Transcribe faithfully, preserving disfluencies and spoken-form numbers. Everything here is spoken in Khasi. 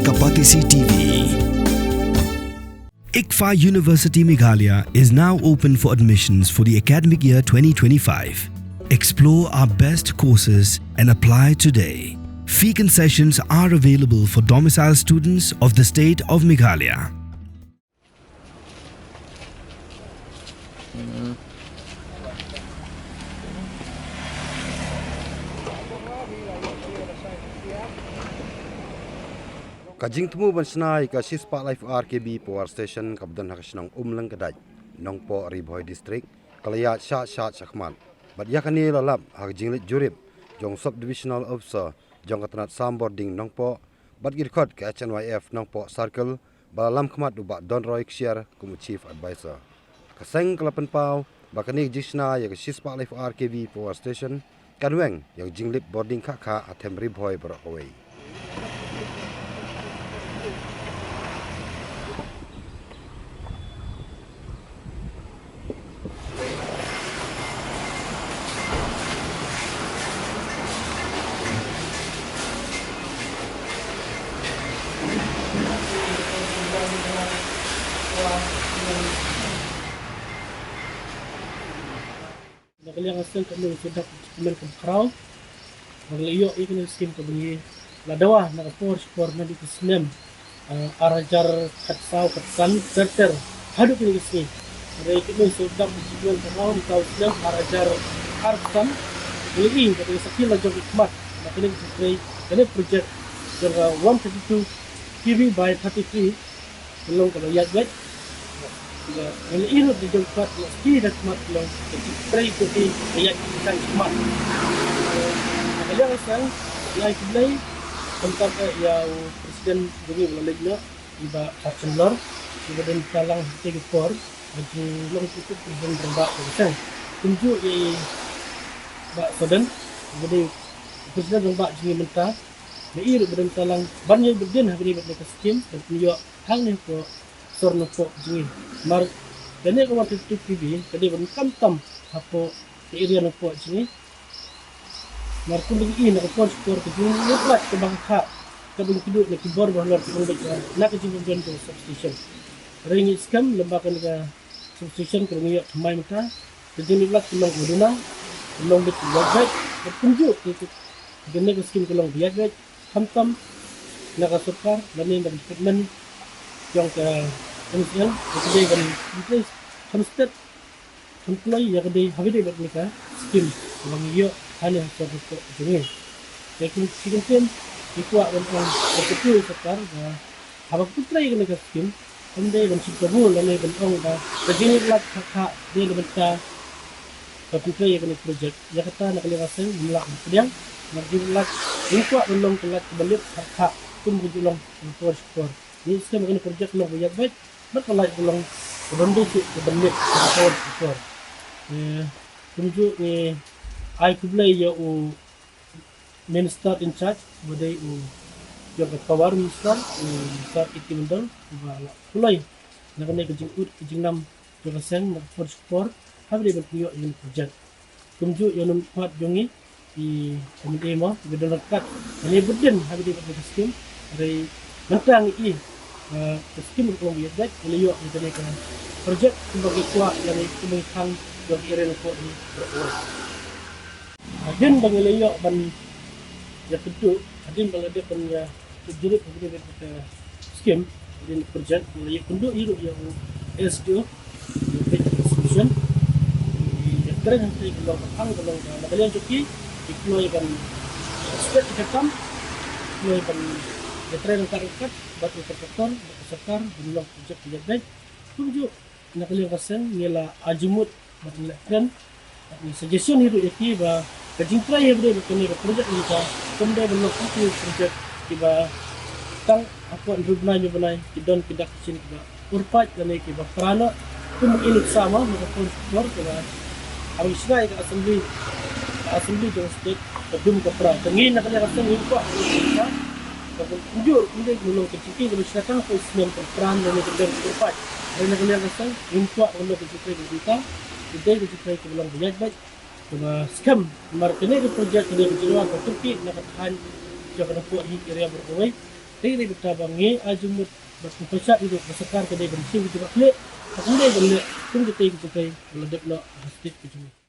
Kapatisi T V. ICFAI University Meghalaya is now open for admissions for the academic year twenty twenty-five. Explore our best courses and apply today. Fee concessions are available for domicile students of the state of Meghalaya. Ka jingthmu ban shna ïa ka shispah laiphew ar K V power station kaba don ha ka shnong Umlyngkdait, Nongpoh, Ri Bhoi District, ka la ïaid shah shah shakhmat. Bad ïa kane la lap ha ka jingleit jurip jong Sub Divisional Officer jong ka tnat Sambording Nongpoh bad ki dkhot ka H N Y F Nongpoh Circle, ba la lam khmat u Bah Donroy Kshiar kum u Chief Advisor. Ka seng ka la pynpaw ba kane ka jingshna ïa ka shispah laiphew ar K V power station kan weng ïa ka jinglip bording khah khah ha them Ri Bhoi baroh kawei. Na ka liang ka seng ka mut shu dap ka mel ka khraw. Ba la ïoh ïa kane ka skim kaba ngi la dawa na ka por shi por na ka snem, ah, ar hajar khatsaw khatsan ter ter haduh kane ka sngi. Hynrei ka mut shu dap ka mel ka khraw na ka snem ar hajar arphew san. Ngi ïohi ba ka sakhi la jong ki khmat na kane ka trei, kane ka project jong ka one thirty-two K V by thirty-three. Ka long kaba ïaid beit. Ba ngi la ïohi ruh da jong pat, la ski da khmat, ka long ka jingtrei jong ki ka ïaid beit da khmat. Ka liang ka seng, ai khublei khamtam eh ïa u president jong ngi ba la leit noh, i Bah Archandler, i ba don bynta lang ha kata ka por, ba jong long u president rangbah jong ka seng. Kumjuh ïa i Bah Soden, i ba dei u president rangbah jong ngi mynta, ba i ruh ba don bynta lang ban ïai bud dien ha kane bad kane ka skim, ban pynïoh hangne hapoh sor Nongpoh jong ngi. Namar kane ka one thirty-two K V ka dei ban kam tam hapoh ka area Nongpoh jong ngi. Namar kumba ngi i na ka por shi por ka jingïaid lait kaba khah, kaba ngi kynduh na ki bor ba halor ki ong beit ba na ka jingbym don jong ka substation. Hynrei ngi skhem lem ba kane ka substation kaba ngi ïoh thymmai mynta, ka jingïaid lait ka long kaba duna, ka long beit kaba ïaid beit, bad kumjuh ka, ka, kane ka skim ka long kaba ïaid beit. Khamtam na ka sorkar lane na ka department jong ka M C L, ka dei ban pyntrei kham stet kham kloi ïa ka dei haba ïadei bad kane ka skim kaba ngi ïoh hangne ha sor Nongpoh jong ngi. Te kum shi kyntien ngi kwah ban ong, ban kyntu ïa ka sorkar ba haba ka pyntrei ïa kane ka skim, kam dei ban shim kabu lane ban ong ba ka jingïaid lait khah khah dei na bynta ka pyntrei ïa kane ka project. Ïa kata na ka liang ka seng ngim lah ban pdiang. Namar ka jingïaid lait ngi kwah ban long ka lait kaba lip khah khah kum ka ju long ha ka por shi por. Ngi skhem ba kane ka project ka long kaba ïaid beit bad ka lait ka long ka don beit shuh kaba lip ha ka por shi por. Eh, kumjuh ngi ai khublei ïa u Minister in charge, uba dei u jong ka Power Minister, u Sir A T Mondal, uba la pynlong na kane ka jingud ka jingnam jong ka seng na ka por shi por, haba ïadei ban pynïoh ïa kane ka project. Kumjuh ïa u nongmihkhmat jong ngi, i Comrade Emo, uba don ryngkat, kane bud dien haba ïadei bad kane ka skim, hynrei mynta ngi i, eh, ka skim ka long ïaid beit, ngi la ïoh ïa kane ka project kumba ngi kwah, lane kumba ngi khang jong ka area Nongpoh hi baroh kawei. Hadien ba ngi la ïoh ban ïakynduh, hadien ba la dep ban ïa, ïa jurip hadien ka skim, hadien ka project, ngi la ïakynduh ïa ruh ïa u S D O, ïa u Village Administration. Ïa trei hangtei ka long ka phang ka long ka, na ka liang jong ki, ki kloi ban start ïa ka kam, kloi ban ïa trei ryngkat ryngkat bad u kontraktor bad ka sorkar ban long project ïaid beit. Kumjuh na ka liang ka seng ngi la arjumud bad ngi la kren bad ngi suggestion hi ruh ïa ki ba ka jingtrei hi ba dei ba kane ka project hi ka kam dei ban long kumne project kiba tang hapoh hynriew bnai hynñiew bnai ki don ki dak ki shin kiba urpait lane kiba pra noh. Kum i nuksa ma na ka por por kiba haba ngi shna ïa ka assembly, ka assembly jong state ka dum ka pra. Te ngi na ka liang ka seng ngi kwah ka kumjuh kumjuh ka long ka jingkit kaba shna tang hapoh snem ka pra lane ka dang ka urpait. Te na ka liang ka seng ngi kwah ka long ka jingkit kaba dei ka jingkit kaba long ba ïaid beit. Kaba skhem namar kane ka project kane ka jingwan ka kyrkieh na ka thaiñ jong ka Nongpoh hi area baroh kawei. Te dei kata ba ngi ai jingmut bad pynshai ïa ka sorkar ka dei ban siew ïa ka jingkitkhlieh. Bad ym dei ban leh kum kitei ki jingkitkhlieh ba la dep noh ha state ka jong ngi.